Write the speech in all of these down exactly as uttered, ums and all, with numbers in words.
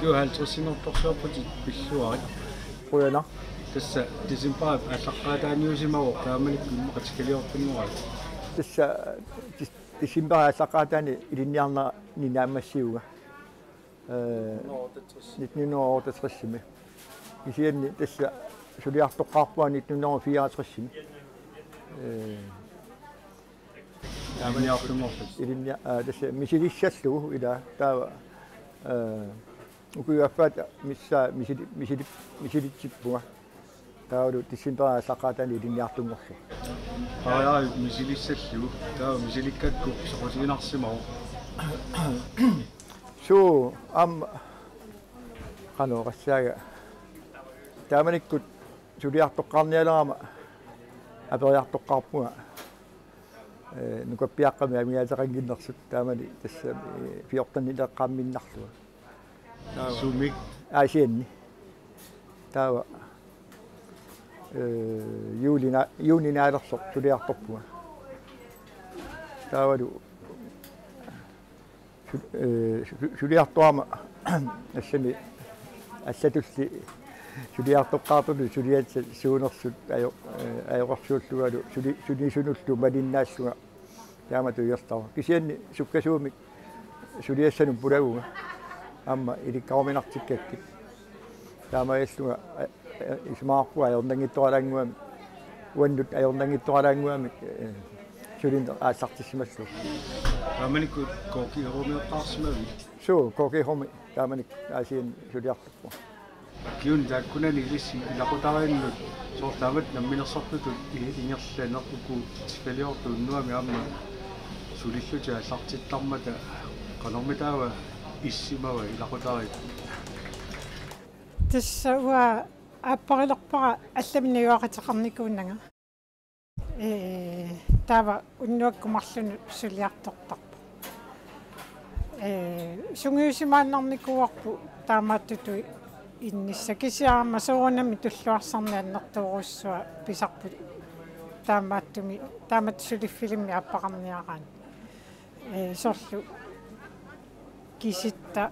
Halvtredsinik torsuarputit pilluarit. Qujanaq. Tassa decembarip aallaqqaataaniusimavoq taamanikkut immaqa tikaliortunngoraat. Tassa dis-, decembarip aallaqqaataani ilinniarnerani naammassivunga. Øh, nitten hundrede og otteogtres. Kisianni tassa suliartoqqaarpunga nitten hundrede og fireogtres. Øh, Ilinniartunngorluni. Ilinnia-, aa, tassa misilissallugu ila taava, øh, ukiup affaata missaa misili-, misili-, misilitsippunga. Taavalu decembarip aallaqqaataani ilinniartunngorlunga. Paaraajuk misilissallugu. Taava misilikkakku soqutiginarsimavoq. Suu, aamma qanoq oqassaaga. Taamanikkut suliartoqqaarnialerama aperiartoqqaarpunga. Øh, nukappiaqqamik amigaateqannginnersut taamani tassa, øh, fjortenileqqaamminnarlunga. Taava. Sumi? Aasianni. Taava, øh, juulina-, juuninaalersoq suliartorpunga. Taavalu su-, øh, su-, suliartorama tassami allatulli suliartoqqaartutut suliassat suunersut ajo-, øh, ajoqersuullungalu suli-, sunisunullu malinnaallunga taamatut ingerlavoq. Kisianni sukkasuumik suliassanut pulagunga aamma ilikkaruminartikkakkit. Taamaalillunga, øh, øh, isumaqarpunga ajornanngitsualaannguamik, uannut ajornanngitsualaannguamik, øh, sulineq aallartissimallugu. Taamanikkut K G H-miortaarsimavit? Suu, K G H-mi taamanikkut Aasianni suliartorpunga. Kiuna taakkunani ilissi ilaqutariinnut soorlu taamatut namminersortutut i-, ingerlaneq uku tikaliortut unnuami aamma sulillutik aallartittarmata qanormitaava issimava ilaqutariit? Tassa uanga aapparilerpara allamik najugaqateqarnikuunanga. Ee, taava unnuakkut marlunut suliartortarpoq. Ee, sungiusimaannarnikuuarput taamaattutut innissaq, kisianni aamma soorunami tulluarsarneq annertoorujussuaq pisarput taamaattumik, taamatut suliffilimmik aappaqarniaraanni. Ee, soorlu kisitta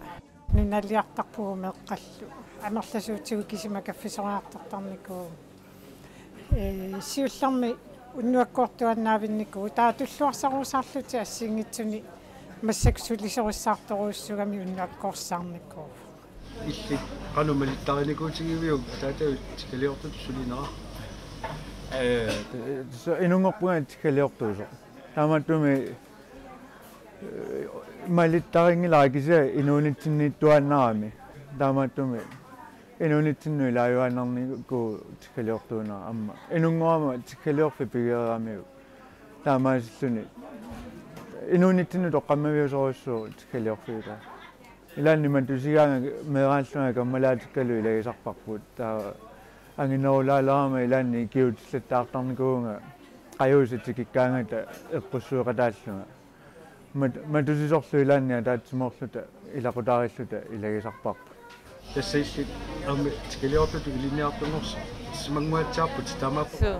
nunaliartarpugut meeqqallu. Amerlasuutigut kisima kaffisoriartortarnikuuvugut. Ee, siullermik unnuakkoortuaannaavinnikuuvugut. Taava tulluarsarusaarlutik assigiinngitsunik massakkut sulisorissaartorujussuugamik unnuakkoorsaarnikuuvugut. Illit qanoq malittarinikuutigiviuk ataatavit tikaliortutut sulinera? Ee, tassa inunngorpunga tikaliortuusoq. Taamaattumik, ee, malittarinngilara kisianni inuunitsinniittuaannarami. Taamaattumik inuunitsinnut ilaajuaannarnikuuvoq tikaliortuunera aamma. Inunngorama tikaliorfik pigereeramiuk. Taamaasilluni inuunitsinnut toqqammaviusorujussuuvoq tikaliorfiutaa. Ilaanni matusigaanga meeraallunga kammalaatikkalu ilagisarparput. Taava anginerulaalerama ilaanni ikiuutillattaartarnikuuvunga qajuusat tikikkaangata eqqussueqataallunga. Mat-, matusisorlu ilaanni ataatsimoorluta ilaqutariilluta ilagisarparput. Tassa illit aamma tikaliortutut ilinniartunngorsimannguatsiarputit taamaappoq. Suu.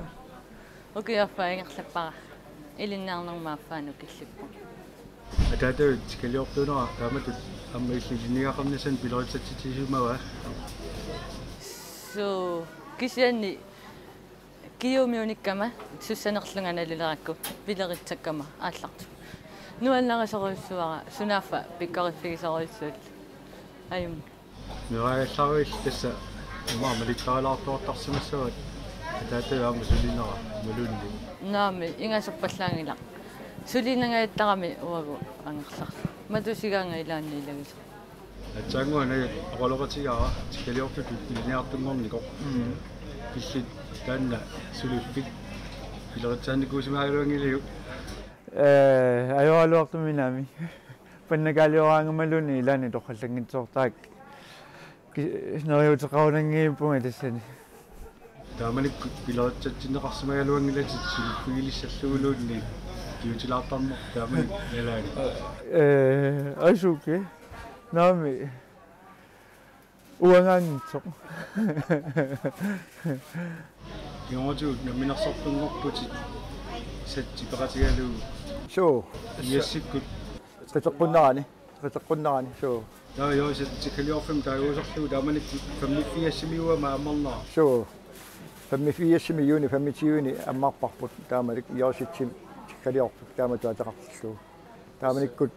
Ukiup affaa ingerlappara. Ilinniarnerma affaanut killippunga. Ataatavit tikaliortuunera taamatut aamma illit ilinniagaqarnissaannut pileritsatsitsisimava? Suu, kisianni Kiumi unikkama sussanerlunga nalulerakku pileritsakkama aallartippunga. Nuannarisorujussuara sunaaffa pikkoriffigisorujussuullu. Ajunngilaq. Meeraagallarvik tassa immaqa malittarilaartuartarsimassavat ataatavit aamma sulinera imaluunniit. Naamik, ingasorpallaanngilaq. Sulinangajattarami uagut angerlarluta. Matusigaanga ilaanni ilagisara. Aatsaannguaq Najat oqaloqatigaara tikaliortutut ilinniartunngornikoq. Mm. Illit taanna suliffik pileritsaannikuusimagaluanngiliuk? Ee, ajoraluartumik naamik. Pannakaalioraangamaluunniit ilaanni torrallanngitsoortarpara. Ki-, neriuuteqarunanngippunga tassani. Taamanikkut pileritsatsinneqarsimagaluanngilatit suliffigilissalluguluunniit kigutilaartarneq taamani nalaani. Ee, asuki. Naamik. Uangaanngitsoq. Kingornatigut namminersortunngorputit satsit peqatigalugu. Suu. Iasikkut. Peteqqunnerani. Qiteqqunnerani, suu. Taava Joosep tiggaliorfimmik taaguuserlugu taamanikkut femogfirsimi uanga ammarnera. Suu. Femogfirsimi juuni femogtyveni ammarparput taamanikkut Joosep tiggaliorfik taamatut ateqartillugu. Taamanikkut,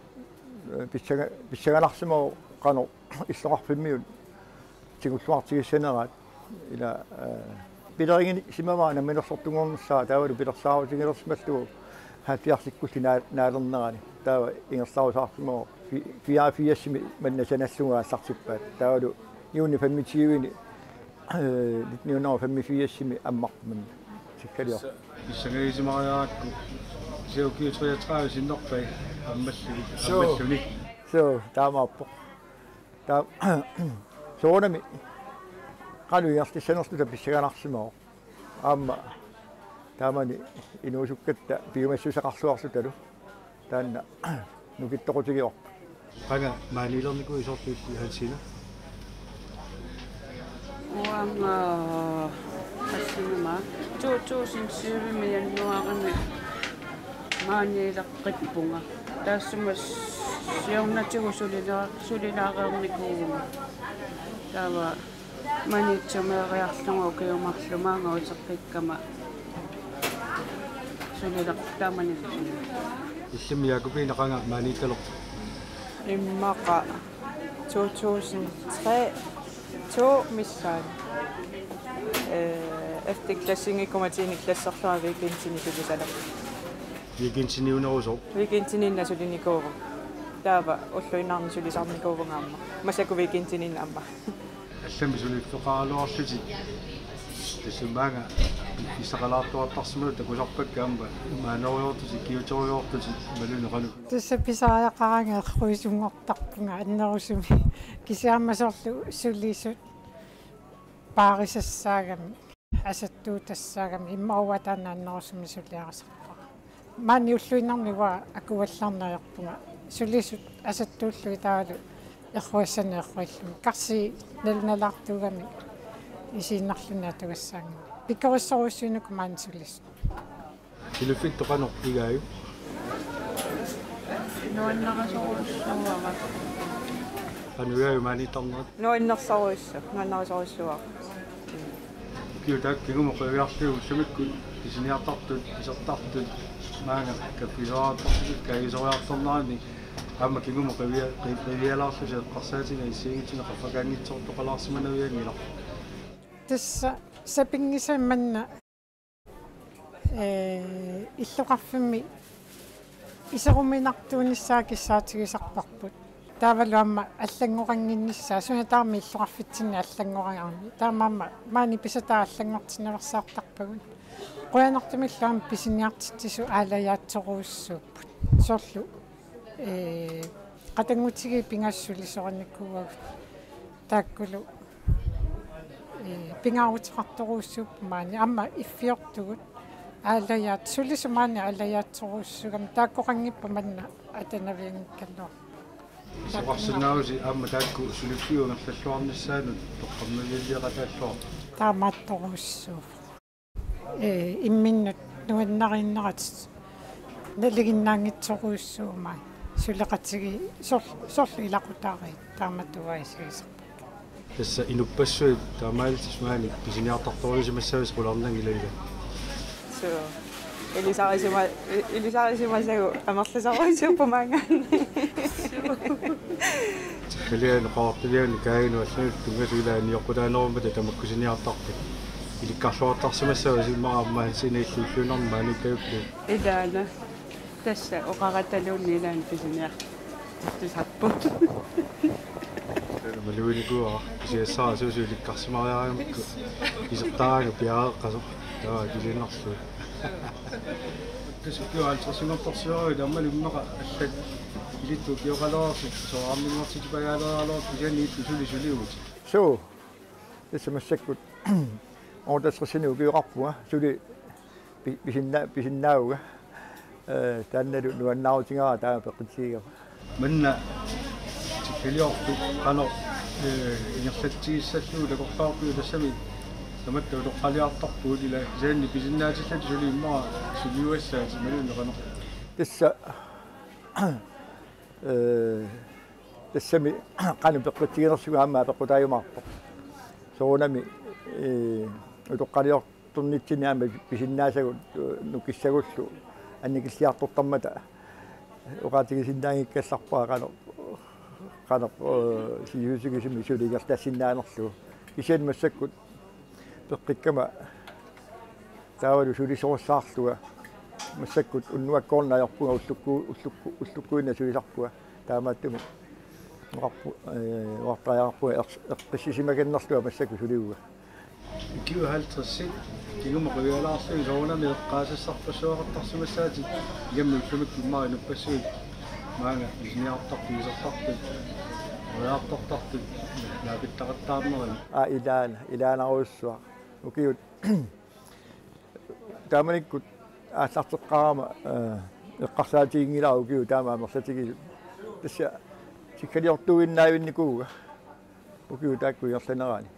eh, pissanga-, pissanganarsimavoq qanoq illoqarfimmiut tigulluartigissaneraat ila, eh, pilerigisimavara namminersortunngornissaa taavalu pilersaarutigilersimallugu halvfjerdsikkulli naa-, naalernerani. Taava ingerlarusaarsimavoq fi-, fireogfirsimi manna sanallugu aallartippaat. Taavalu juuni femogtyveni, eh, nitten hundrede og femogfirsimi ammarput manna tiggaliorfik. Pissangagisimariarakku, se ukiut treogtredive sinnerpai ammallugu, suu, ammalluni. Suu, taamaappoq. Taa-, soorunami qanoq ingerlassanerluta pissanganarsimavoq. Aamma taamani inuusukkatta piumassuseqarluarlutalu taanna nukittoqutigivarput. Qanga maaniilernikuuit, soorlu Hansina? Uanga assinama to tusind syvimi januarimi maaniileqqippunga. Taassuma siornatigut sulila-, sulilaareernikuuvunga. Taava Maniitsumeeriarlunga ukiut marluk maanga uteqqikkama sulilaq taamanikkut. Illimmi Jakobine qanga maaniittalerpit? Immaqa to tusind tre, to missaani. Øh, ellevte klassinngikkumma tiende klasserlunga weekendini sulisalerpunga. Weekendiniunerusoq? Weekendiniinna sulinikuuvunga. Taava ulluinnarni sulisarnikuuvunga aamma. Massakkut weekendiniinna aamma. Allamik suliffeqaraluarlutit. Tassa maanga piffissaqalaartuartarsimapput takusarpakka aamma maanerujoortutit, kiuterujoortutit, imaluunniit qanoq? Tassa pisariaqaraangat erruisunngortarpunga annerusumik. Kisianni aamma soorlu sulisut paarisassaagami, asattuutassaagamik, immaqa uanga taanna annerusumik suliarisarpara. Maani ulluinnarni uanga akuallarneq ajorpunga. Sulisut asattuullugit taavalu erruassanik erruillugit. Karsi nalunalaartuugami isiinnarluni atugassaagami. Pikkorissorujussuuinnarlugu maani sulisut. Suliffittut qanoq igaajuk? Nuannarisorujussuuara. Qanoq igaajuk maaniittarnerit? Nuannersorujussuuara, nuannersorujussuuara. Ukiut taakku kingumut qiviarlugit ullumikkut pisiniartartut, isertartut, maanga kaffisoraartartut, kaagisoriartornerani aamma kingumut qivia-, qiv-, qivialaarlusi eqqarsaatinik assigiinngitsunik qaffakaanngitsoortoqalaarsimanavianngilaq. Tassa sapinngisamik manna, ee, illoqarfimmi iseruminartuunissaa kissaatigisarparput. Taavalu aamma allanngoqannginnissaa, suna tamarmi illoqarfitsinni allanngoraanni. Taamaammat maani pisataa allanngortinnaveersaartarpagut. Qujanartumillu aamma pisiniartitsisut aalajaatsorujussuupput. Soorlu, ee, qatanngutigiit pingasut sulisorinikuuagut. Taakkulu, ee, pingaaruteqartorujussuupput maani. Aamma iffiortugut aalajaat-, sulisut maani aalajaatsorujussuugamik taakkoqanngippat manna atanavianngikkaluarput. Isoqarsinnaavusi aamma taakku suliffiup ingerlalluarnissaanut toqqammavialliaqataalluarput. Taamaattorujussuuvoq. Ee, imminnut nuannariinnerat nalinginnaanngitsorujussuuvoq maani. Suleqatigiit sor-, soorlu ilaqutariit taamatut isigisarpakka. Tassa inuppassuit taamaalillutik maani pisiniartartorujussuusimassavasi qularnanngilaq ilaa. Suu. Ilisarisimasat, i-, ilisarisimasagut amerlasoorujussuupput maanngaanniit. Tiggalianut, Qaqortumianut, Kaajanut allanut tunngasut ilaa nioqqutaanerummata tamakkusiniartartut. Ilikkarluartarsimassavasi immaqa aamma Hansina illuilluinnarni maaniittarput. Ilaana. Tassa oqarataluunniit ilaanni pisiniartartusarput. Taanna maluginikuuara, kisianni suusut ilikkarsimariaramikku isertaraangat piareeqqasoq. Taava kiliinnarlugu. Tassa ukiut halvtredsinngortarsiorlugu taamaalu immaqa allat ilittut ukioqalereersut soraarninngortitipagaalereeraluartut kisianni illut suli suliuvutit. Suu. Tassa massakkut otteogtresini ukioqarpunga, suli pi-, pisinna-, pisinnaavunga. Ee, taannalu nuannaarutigaara taama peqqitigigama. Manna tiggaliorfik qanoq, ee, ingerlatsigissallugu takorloorpiuk, tassami tamatta utoqqaliartarpugut ilaa, kisianni pisinnaatilluta suli immaqa suliuassaatit imaluunniit qanoq? Tassa, ee, Tassami qanoq peqqitsiginersugut aamma apeqqutaajumaarpoq. Soorunami, ee, utoqqaliortornitsinni aamma pisinnaasagut, ee, nukissagullu annikilliartortarmata oqaatigisinnaanngikkallarpara qanoq, qanoq, ee, sivisusukisimasut ingerlassinnaanerlugu. Kisianni massakkut peqqikkama taavalu sulisorissaarlunga massakkut unnuakkoorneq ajorpunga ullukku-, ullukku-, ullukkuinnaq sulisarpunga. Taamaattumik oqarpu-, ee, oqartariaqarpunga eq-, eqqissisimakannerlunga massakkut sulivunga. Ukiut halvtredsit kingumut qivialaarlugit soorunami eqqaasassarpassuaqartarsimassaatit, igammi ullumikkut immaqa inuppassuit maanga pisiniartartut, isertartut, uriartortartut naapittaqattaarnerini. Aa, ilaana, ilaanarujussuaq. Ukiut taamanikkut aallarteqqaarama, ee, eqqarsaatiginngilara ukiut taama amerlatigisut. Tassa tiggaliortuinnaavinnikuuvunga ukiut taakku ingerlanerani.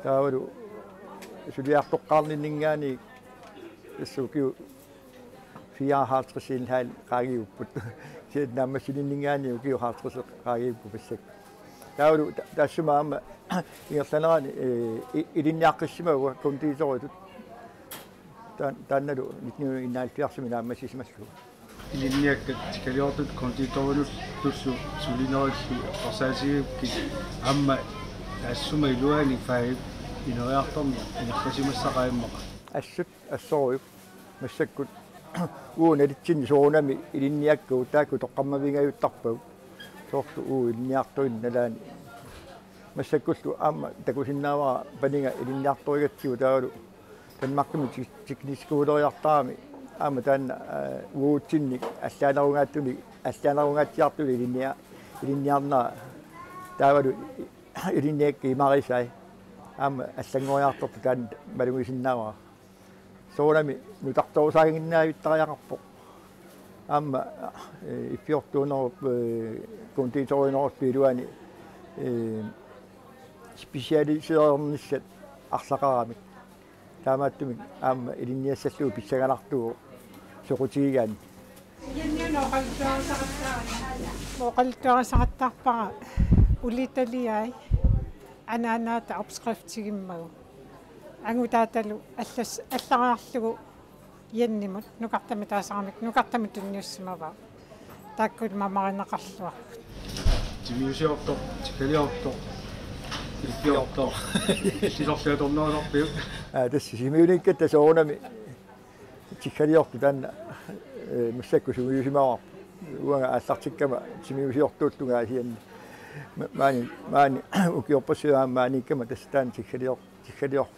Taavalu suliartoqqaarninninngaanniit tassa ukiut fireoghalvtreds qaangiupput. Kisianni naammassininninngaanniit ukiut halvtreds qaangiupput massakkut. Taavalu ta-, taassuma aamma ingerlanerani, ee, i-, ilinniaqqissimavunga konditoritut. Taan-, taannalu nitten hundrede enoghalvfjerdsimi naammassisimallugu. Ilinniakkat tiggaliortut konditorinullu sulinerillu eqqarsaatigigakkit aamma taassuma iluani fagip ineriartorneq ingerlasimassaqaaq immaqa. Assut assorujuk massakkut uagut nalitsinni soorunami ilinniakkagut taakku toqqammavingajuttarpagut. Soorlu uagut ilinniartuinnaq nalaani. Massakkullu aamma takusinnaavara paniga ilinniartorigatsigu taavalu Danmarkimi tek-, teknisk skoleriartarami aamma taanna, ee, uagutsinnik allaanerugaatsunik, allaanerugaatsiartunik ilinnia-, ilinniarnera taavalu ilinniakkat imarisai aamma allanngoriartortut taanna malugisinnaavara. Soorunami nutarterusaaginnaavittariaqarpoq. Aamma, ee, iffiortuunerup, ee, konditorinerullu iluani, ee, specialiseerernissat arlaqaramik. Taamaattumik aamma ilinniassallugu pissanganartuuvoq soqutigigaanni. Oqaluttuarisaqattaarpara ulitaliai anaanaata opskriftigimmagu. Angutaatalu allas-, allariarlugu Jennimut nukartami taasaramik nukartami tunniussimavaa. Taakkulu mamarineqarluarput. Timiusiortoq, tiggaliortoq, iffiortoq. Illit sorliatornerusarpiuk? Aa, tassa Sisimiuniikkatta soorunami tiggaliortoq taanna, ee, massakkut sungiusimavarput. Uanga aallartikkama timiusiortuullunga kisianni. Ma-, maani, maani ukiorpassuit aamma maaniikkama tassa taanna tiggalior-, tiggalior-,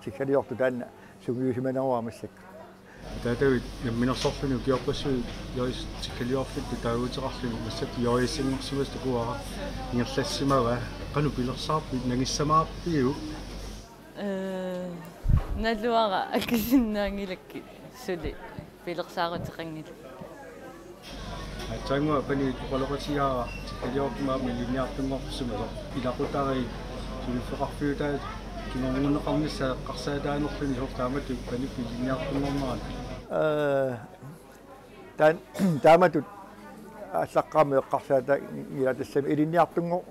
tiggaliortoq taanna sungiusimaneruara massakkut. Ataatavit namminersorluni ukiorpassuit J S tiggaliorfittut taaguuteqarluni massakkut J S-inngorsimasut takuara ingerlassimavaa. Qanoq pilersaarpit, nangissamaarpiuk? Ee, naluara akisinnaanngilakkit suli pilersaaruteqanngilaq. Aatsaannguaq paniit oqaloqatigaara tiggaliortumik aamma ilinniartunngorsimasoq. Ilaqutariit suliffeqarfiutaat kingornunneqarnissaat eqqarsaataanerluni soorlu taamatut panippit ilinniartunngornerani? Ee, taan-, taamatut aallaqqaammut eqqarsaataanngilaq tassami ilinniartunngor-,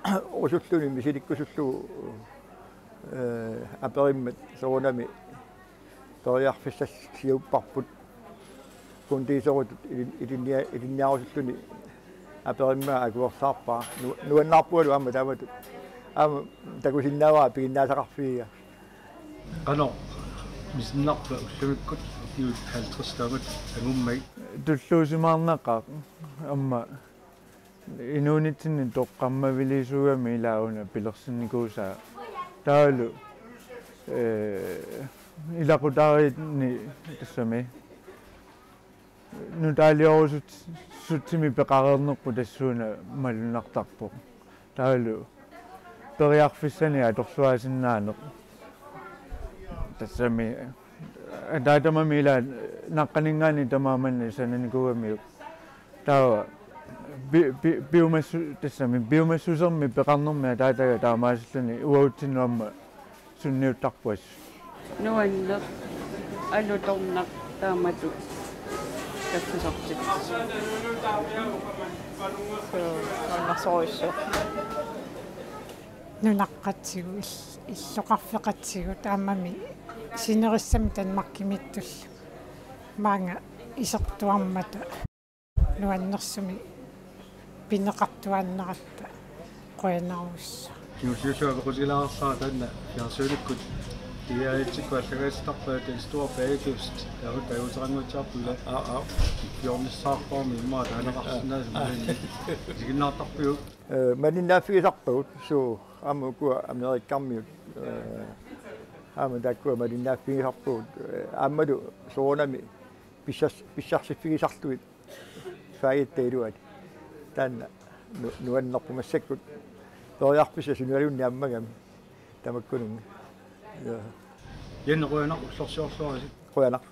-usulluni misilikkusullugu, ee, aperimmat soorunami periarfissassiuupparput konditoritut ilin-, ilinnia-, ilinniarusulluni aperimmagu akuersaarpara. Nu-, nuannaarpungalu aamma taamatut. Aamma takusinnaavara piginnaasaqarfigiga. Qanoq misinnarpa ullumikkut ukiut halvtreds taamatut angummagit? Tulluusimaarnaqaaq aamma inuunitsinni toqqammaviliisuugami ilaa una pilersinnikuusaa. Taavalu, ee, ilaqutariinni tassami nutaaliorusut-, -sutsimik peqareernerput tassuuna malunnartarpoq. Taavalu periarfissanik atorluaasinnaaneq. Tassami ataatamami ilaa naqqaninngaanniit tamaat manna sananikuugamiuk. Taava pi-, pi-, piumassu-, tassami piumassusermik peqarnermik ataataga taamaasilluni uagutsinnut aamma sunniuttarpoq assut. Nuanneq, alutornaq taamatut. Kaffisortit. Suu, nuannersorujussuaq. Nunaqqatigut, ill-, illoqarfeqatigut aammami sinerissami Danmarkimiittullu. Maanga isertuarmata nuannersumik pineqartuaannaratta qujanarujussuaq. Kingulliullugu apeqqutigilaarpara taanna fjernsynikkut D R-ikkut allagaasitarpaa, Den Store Bagedyst. Taava taagorteqannguatsiarput ila. Aa, aa. Fjornissaarparmi immaqa taaneqarsinnaasumik. Isiginnaartarpiuk? Eh, malinnaaffigisarpagut, suu, aamma ukua Amerikkarmiut, eh, aamma taakkua malinnaaffigisarpagut, eh, aammalu soorunami pissars-, pissarsiffigisarlugit faagitta iluat. Taanna nu-, nuannerpoq massakkut. Periarfissat sunaluunniit ammagami tamakkununnga. Ja. Janne, qujanaq ullorsiorluarisi. Qujanaq.